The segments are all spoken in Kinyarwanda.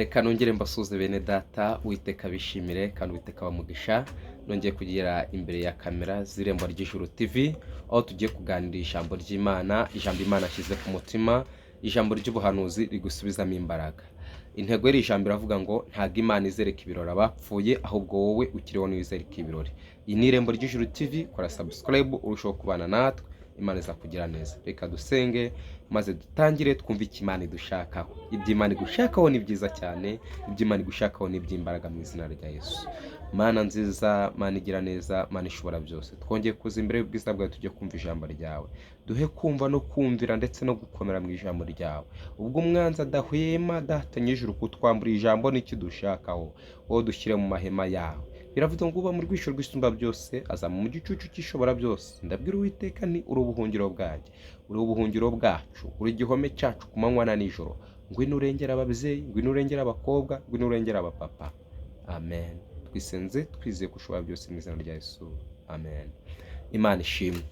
Reka nongere mbasuhuze bene data, Uwiteka abishimire kandi Uwiteka abamugisha. Nongeye kugera imbere ya kamera z'Irembo ry'Ijuru TV, aho tugiye kuganira ijambo ry'Imana, ijambo Imana ashyize ku mutima, ijambo ry'ubuhanuzi rigusubizamo imbaraga. Intego y'iri jambo iravuga ngo ntabwo Imana izereka ibirori abapfuye, ahubwo wowe ukiriho niwe izereka ibirori. Iyi ni Irembo ry'Ijuru TV, kora subscribe urushaho kubana natwe, Imana izakugira neza. Reka dusenge maze dutangire twumve icyo Imana idushakaho. Ibyo Imana igushakaho ni byiza cyane, ibyo Imana igushakaho ni iby'imbaraga mu izina rya Yesu. Mana nziza, Mana igira neza, Mana ishobora byose, twongeye kuza imbere y'ubwiza bwawe, tujye kumva ijambo ryawe. Duhe kumva no kumvira ndetse no gukomera mu ijambo ryawe. Ubwo umwanzi adahwema, Data nyijuru, kutwambura ijambo n'icyo dushakaho, wowe dushyire mu mahema yawe. Biravuga ngo uba mu rwisho rw'Isumba byose azaba mu gicucu cy'Ishobora byose. Ndabwira Uwiteka ni uri ubuhungiro bwanjye, uri ubuhungiro bwacu, uri igihome cyacu ku manywa na nijoro. Ngwino urengere ababyeyi, ngwino urengere abakobwa, ngwino urengere abapapa. Amen. Twisenze twizeye ko ushobora byose mu izina rya Yesu, amen. Imana ishimwe.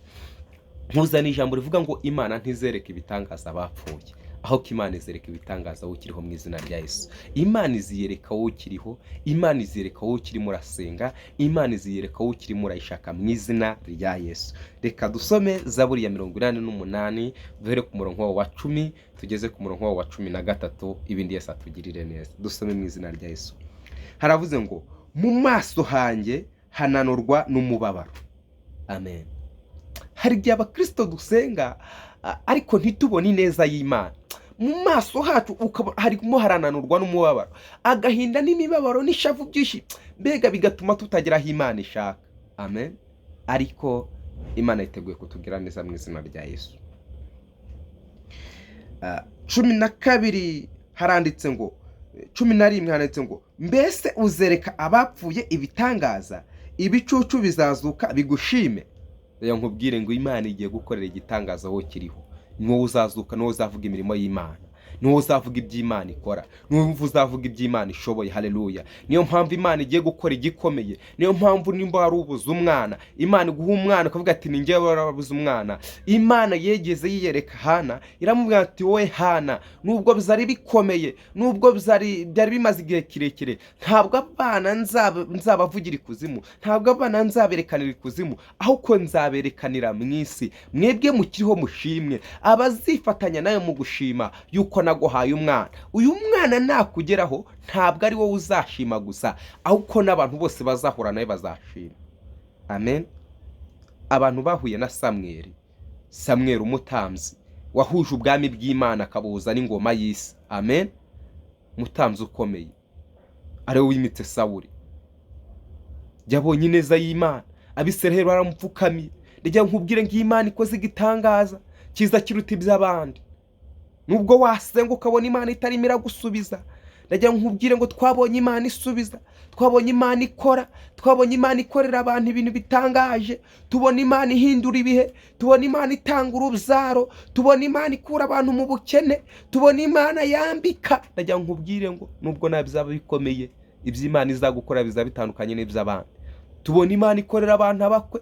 Nkuzana ijambo rivuga ngo Imana ntizereka ibitangaza abapfuye, aho ko Imana izereka ibitangaza wowe ukiriho mu izina rya Yesu. Imana iziyereka wowe ukiriho, Imana iziyereka wowe ukirimo urasenga, Imana iziyereka wowe ukirimo urayishaka mu izina rya Yesu. Reka dusome Zaburi ya 88, duhere ku murongo wa 10 tugeze ku murongo wa 13, ibindi Yesu atugirire neza. Dusome mu izina rya Yesu. Haravuze ngo mu maso hanjye hananurwa n'umubabaro. Amen. Hari igihe abakirisito dusenga ariko ntitubone ineza y'Imana. Mu maso hacu ukaba harimo harananurwa n'umubabaro, agahinda n'imibabaro n'ishavu byinshi, mbega bigatuma tutagera aho Imana ishaka. Amen. Ariko Imana yiteguye kutugira neza mu izina rya Yesu. 12 haranditse ngo, 11 handitse ngo mbese uzereka abapfuye ibitangaza? Ibicucu bizazuka bigushime? Reka nkubwire ngo Imana igiye gukorera igitangaza wowe kiriho. Ni wowe uzazuka, ni wowe uzavuga imirimo y'Imana, ni wowe uzavuga iby'Imana ikora, ni wowe uzavuga iby'Imana ishoboye. Haleluya! Niyo mpamvu Imana igiye gukora igikomeye. Niyo mpamvu nimba wari ubuze umwana, Imana iguha umwana, ukavuga ati ni njyewe warabuze umwana. Imana yegeze yiyereka Hana, iramubwira ati wowe Hana, nubwo byari bikomeye, nubwo byari bimaze igihe kirekire, ntabwo abana nzabavugira ikuzimu, ntabwo abana nzaberekanira ikuzimu, ahubwo nzaberekanira mu isi. Mwebwe mukiriho mushimwe, abazifatanya nawe mu gushima yuko naguhaye umwana. Uyu mwana nakugeraho, ntabwo ari wowe uzashima gusa, ahubwo n'abantu bose bazahura nawe bazashima. Amen. Abantu bahuye na Samweri, Samweri umutambyi wahuje ubwami bw'Imana akabuhuza n'ingoma y'isi. Amen. Umutambyi ukomeye ariwe wimitse Sawuri, yabonye ineza y'Imana, Abisiraheli baramupfukamiye. Ndagira ngo nkubwire ngo Imana ikoze igitangaza cyiza kiruta iby'abandi. Nubwo wasenga ukabona Imana itarimo iragusubiza, ndagira ngo nkubwire ngo twabonye Imana isubiza, twabonye Imana ikora, twabonye Imana ikorera abantu ibintu bitangaje, tubona Imana ihindura ibihe, tubona Imana itanga urubyaro, tubona Imana ikura abantu mu bukene, tubona Imana yambika. Ndagira ngo nkubwire ngo nubwo nawe bizaba bikomeye, ibyo Imana izagukora bizaba bitandukanye n'iby'abandi. Tubona Imana ikorera abantu abakwe,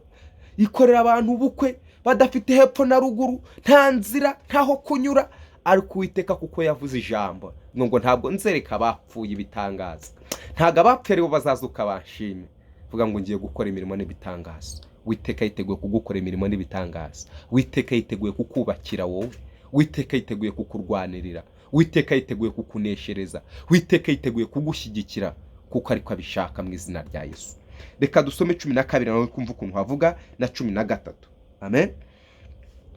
ikorera abantu ubukwe badafite hepfo na ruguru, nta nzira, ntaho kunyura, ariko Uwiteka kuko yavuze ijambo ngo ntabwo nzereka abapfuye ibitangaza, ntabwo abapfuye aribo bazazuka banshime. Vuga ngo ngiye gukora imirimo n'ibitangaza. Uwiteka yiteguye kugukora imirimo n'ibitangaza. Uwiteka yiteguye kukubakira wowe. Uwiteka yiteguye kukurwanirira. Uwiteka yiteguye kukuneshereza. Uwiteka yiteguye kugushyigikira kuko ariko abishaka mu izina rya Yesu. Reka dusome 12 nawe kumva ukuntu havuga na 13. Amen.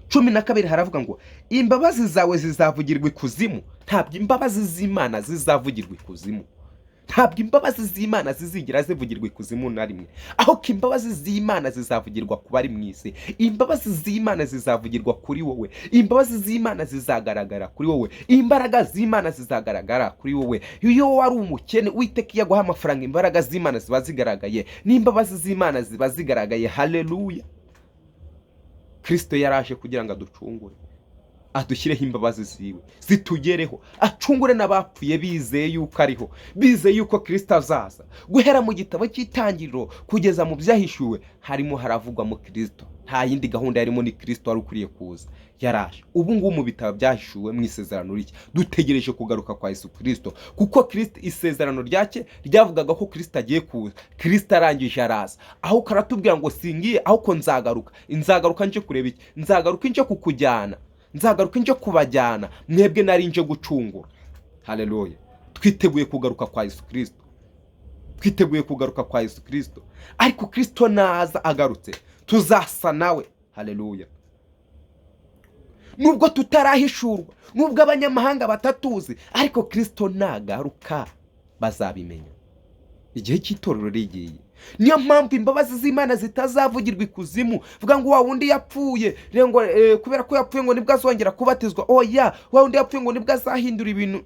12 haravuga ngo imbabazi zawe zizavugirwa ikuzimu. Ntabwo imbabazi z'Imana zizavugirwa ikuzimu, ntabwo imbabazi z'Imana zizigera zivugirwa ikuzimu na rimwe, aho imbabazi z'Imana zizavugirwa ku bari mu isi. Imbabazi z'Imana zizavugirwa kuri wowe, imbabazi z'Imana zizagaragara kuri wowe, imbaraga z'Imana zizagaragara kuri wowe. Iyo wari umukene, Uwiteka iyo aguha amafaranga, imbaraga z'Imana ziba zigaragaye n'imbabazi z'Imana ziba zigaragaye. Haleluya! Kirisito yaraje kugira ngo aducungure, adushyireho imbabazi ziwe zitugereho, acungure n'abapfuye bizeye yuko ariho, bizeye yuko Kirisito azaza. Guhera mu gitabo cy'Itangiriro kugeza mu Byahishuwe harimo haravugwamo Kirisito. Nta yindi gahunda yarimo, ni Kirisito wari ukwiriye kuza, yaraje. Ubu ngubu mu bitabo byahishuwe, mu isezerano rishya, dutegereje kugaruka kwa Yesu Kirisito, kuko Kirisito, isezerano ryake ryavugaga ko Kirisito agiye kuza. Kirisito arangije araza, aho karatubwira ngo: "Singiye, ahubwo nzagaruka. Nzagaruka nje kureba iki? Nzagaruka nje kukujyana, nzagaruka nje kubajyana mwebwe nari nje gucungura." Haleluya! Twiteguye kugaruka kwa Yesu Kirisito, twiteguye kugaruka kwa Yesu Kirisito. Ariko Kirisito naza agarutse, tuzasa nawe. Haleluya! Nubwo tutarahishurwa, nubwo abanyamahanga batatuzi, ariko Kirisito nagaruka bazabimenya. Igihe cy'itorero rigiye. Niyo mpamvu imbabazi z'Imana zitazavugirwa ikuzimu, vuga ngo wa wundi yapfuye rero ngo kubera ko yapfuye ngo nibwo azongera kubatizwa. Oya, wa wundi yapfuye ngo nibwo azahindura ibintu.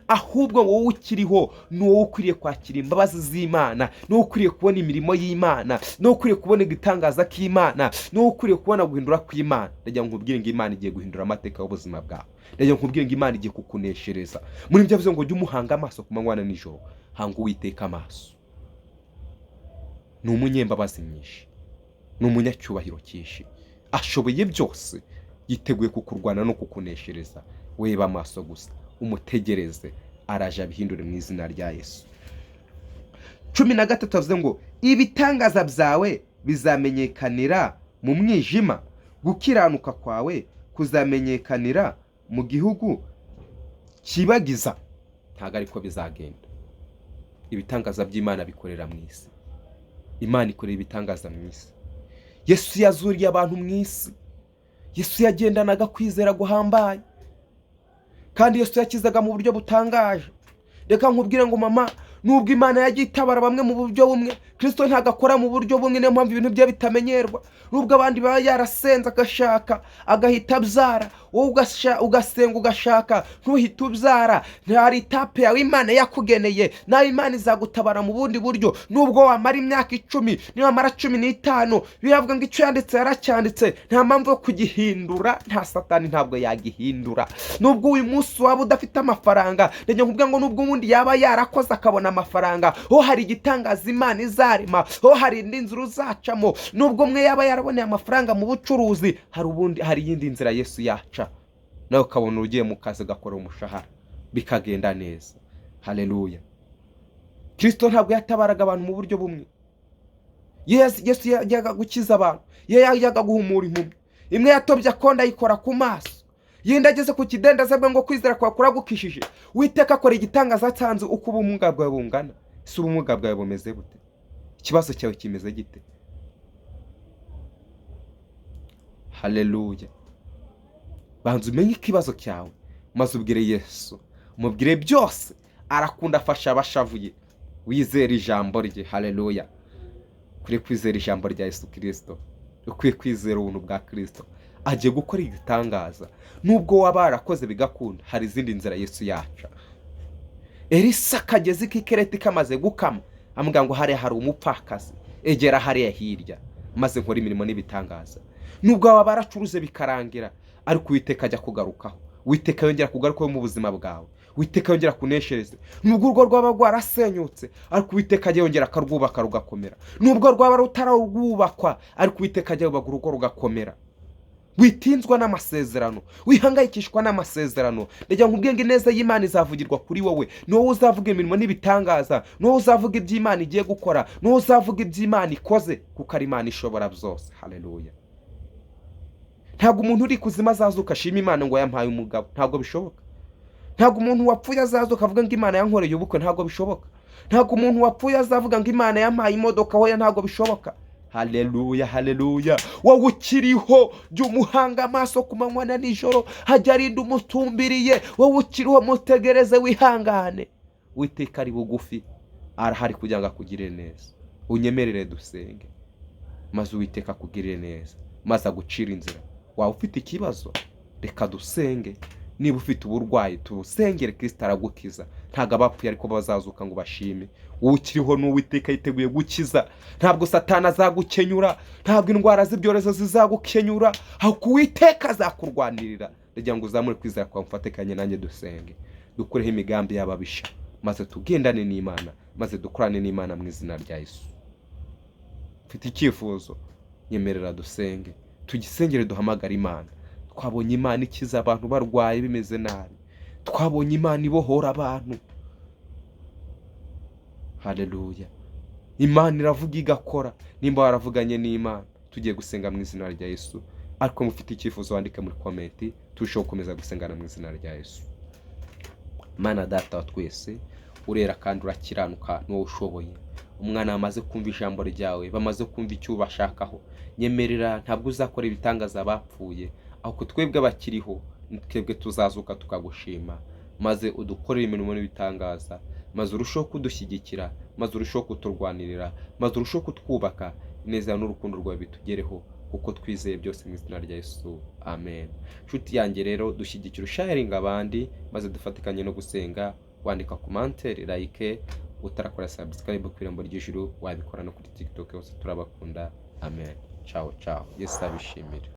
Ahubwo wowe ukiriho ni wowe ukwiriye kwakira imbabazi z'Imana, ni wowe ukwiriye kubona imirimo y'Imana, ni wowe ukwiriye kubona igitangaza k'Imana, ni wowe ukwiriye kubona guhindura kw'Imana. Ndagira ngo nkubwire ngo Imana igiye guhindura amateka y'ubuzima bwawe. Ndagira ngo nkubwire ngo Imana igiye kukuneshereza. Muri ibyo bivuze ngo jya umuhanga amaso ku manywa na nijoro. Hanga Uwiteka amaso, ni umunyembabazi nyinshi, ni umunyacyubahiro cyinshi, ashoboye byose, yiteguye kukurwana no kukuneshereza. Weba amaso gusa umutegereze, araje abihindure mu izina rya Yesu. 13 avuze ngo: "Ibitangaza byawe bizamenyekanira mu mwijima, gukiranuka kwawe kuzamenyekanira mu gihugu kibagiza." Ntabwo ariko bizagenda. Ibitangaza by'Imana bikorera mu isi. Imana ikorera ibitangaza mu isi. Yesu yazuriye abantu mu isi. Yesu yagendanaga kwizera guhambaye, kandi Yesu yakizaga mu buryo butangaje. Reka nkubwire ngo mama, nubwo Imana yagiye itabara bamwe mu buryo bumwe, Kirisito ntabwo akora mu buryo bumwe. Niyo mpamvu ibintu bye bitamenyerwa. Nubwo abandi baba yarasenze agashaka agahita abyara, wowe ugasenga ugashaka ntuhite ubyara. Hari étape yawe Imana yakugeneye, nawe Imana izagutabara mu bundi buryo. Nubwo wamara imyaka 10, niba wamara 15, biravuga ngo icyo yanditse yaracyanditse, nta mpamvu yo kugihindura, nta Satani ntabwo yagihindura. Nubwo uyu munsi waba udafite amafaranga, ndagira nkubwira ngo nubwo ubundi yaba yarakoze akabona amafaranga, ho hari igitangaza Imana izarema, ho hari indi nzira uzacamo. Nubwo umwe yaba yaraboneye amafaranga mu bucuruzi, hari ubundi, hari iyindi nzira Yesu yaca, nawe ukabona ugiye mu kazi, ugakora umushahara, bikagenda neza. Haleluya! Kirisito ntabwo yatabaraga abantu mu buryo bumwe. Yesu yajyaga gukiza abantu, iyo yajyaga guhumura impumyi, imwe yatobye akonda ayikora ku maso, yindi ageze ku kidendezi avuga ngo: "Kwizera kwawe kuragukishije." Witeka akora igitangaza atanze uko ubumuga bwawe bungana. Si ubumuga bwawe bumeze bute? Ikibazo cyawe kimeze gite? Haleluya! Banza umenye ikibazo cyawe, maze ubwire Yesu, umubwire byose. Arakunda, afasha abashavuye. Wizere ijambo rye. Haleluya! Ukwiye kwizera ijambo rya Yesu Kirisito, ukwiye kwizera ubuntu bwa Kirisito. Agiye gukora igitangaza. Nubwo waba warakoze bigakunda, hari izindi nzira Yesu yaca. Elisa akagezi k'Ikereti kamaze gukama, amubwira ngo: "Hariya hari umupfakazi, egera hariya hirya maze nkore imirimo n'ibitangaza." Nubwo waba baracuruze bikarangira, ariko Uwiteka ajya kugarukaho. Uwiteka yongera kugarukaho mu buzima bwawe, Uwiteka yongera kuneshereze. Nubwo urugo rwaba rwarasenyutse, ariko Uwiteka ajya yongera akarwubaka rugakomera. Nubwo rwaba rutararwubakwa, ariko Uwiteka ajya yubaka urugo rugakomera. Witinzwa n'amasezerano, wihangayikishwa n'amasezerano. Ndagira ngo ubwenge neza y'Imana izavugirwa kuri wowe. Ni wowe uzavuga imirimo n'ibitangaza, ni wowe uzavuga iby'Imana igiye gukora, ni wowe uzavuga iby'Imana ikoze, kuko ari Imana ishobora byose. Haleluya! Ntabwo umuntu uri kuzimu azazuka ashima Imana ngo yampaye umugabo, ntabwo bishoboka. Ntabwo umuntu wapfuye azazuka avuga ngo Imana yankoreye ubukwe, ntabwo bishoboka. Ntabwo umuntu wapfuye azavuga ngo Imana yampaye imodoka, hoya, ntabwo bishoboka. Haleluya, haleluya! Wowe ukiriho, jya umuhanga amaso ku manywa na nijoro, hajya arinda umutumbiriye. Wowe ukiriho, mutegereze, wihangane. Witeka ari bugufi, arahari kugira ngo akugirire neza. Unyemerere dusenge, maze Uwiteka akugirire neza, maze agucire inzira. Waba ufite ikibazo, reka dusenge. Niba ufite uburwayi, tubusengere, Kirisita aragukiza. Ntabwo abapfuye ariko bazazuka ngo bashime. Wowe ukiriho n'Uwiteka yiteguye gukiza. Ntabwo Satani azagukenyura, ntabwo indwara z'ibyorezo zizagukenyura, ahubwo Uwiteka azakurwanirira. Ndagira ngo uzamure kwizera kwawe, mufatikanye nanjye dusenge, dukureho imigambi y'ababisha, maze tugendane n'Imana, maze dukorane n'Imana mu izina rya Yesu. Mfite icyifuzo. Nyemerera dusenge, tugisengere, duhamagare Imana. Twabonye Imana ikiza abantu barwaye bimeze nabi, twabonye Imana ibohora abantu. Haleluya! Imana iravuga igakora. Nimba waravuganye n'Imana, tugiye gusenga mu izina rya Yesu. Ariko mufite icyifuzo, wandike muri comment, turusheho gukomeza gusengana mu izina rya Yesu. Mana Data wa twese, urera kandi urakiranuka, ni wowe ushoboye. Umwana bamaze kumva ijambo ryawe, bamaze kumva icyo ubashakaho, nyemerera. Ntabwo uzakora ibitangaza bapfuye, ahubwo twebwe abakiriho, twebwe tuzazuka tukagushima. Maze udukorere imirimo n'ibitangaza, maze urusheho kudushyigikira, maze urusheho kuturwanirira, maze urusheho kutwubaka. Ineza n'urukundo rwawe bitugereho, kuko twizeye byose mu izina rya Yesu, amen. Nshuti yanjye rero, dushyigikira, usharinga abandi, maze dufatikanye no gusenga. Wandika commentaire, like. Utarakora subscribe ku Irembo ry'Ijuru, wabikora no kuri TikTok hose. Turabakunda, amen. Ciao ciao, Yesu abishimire.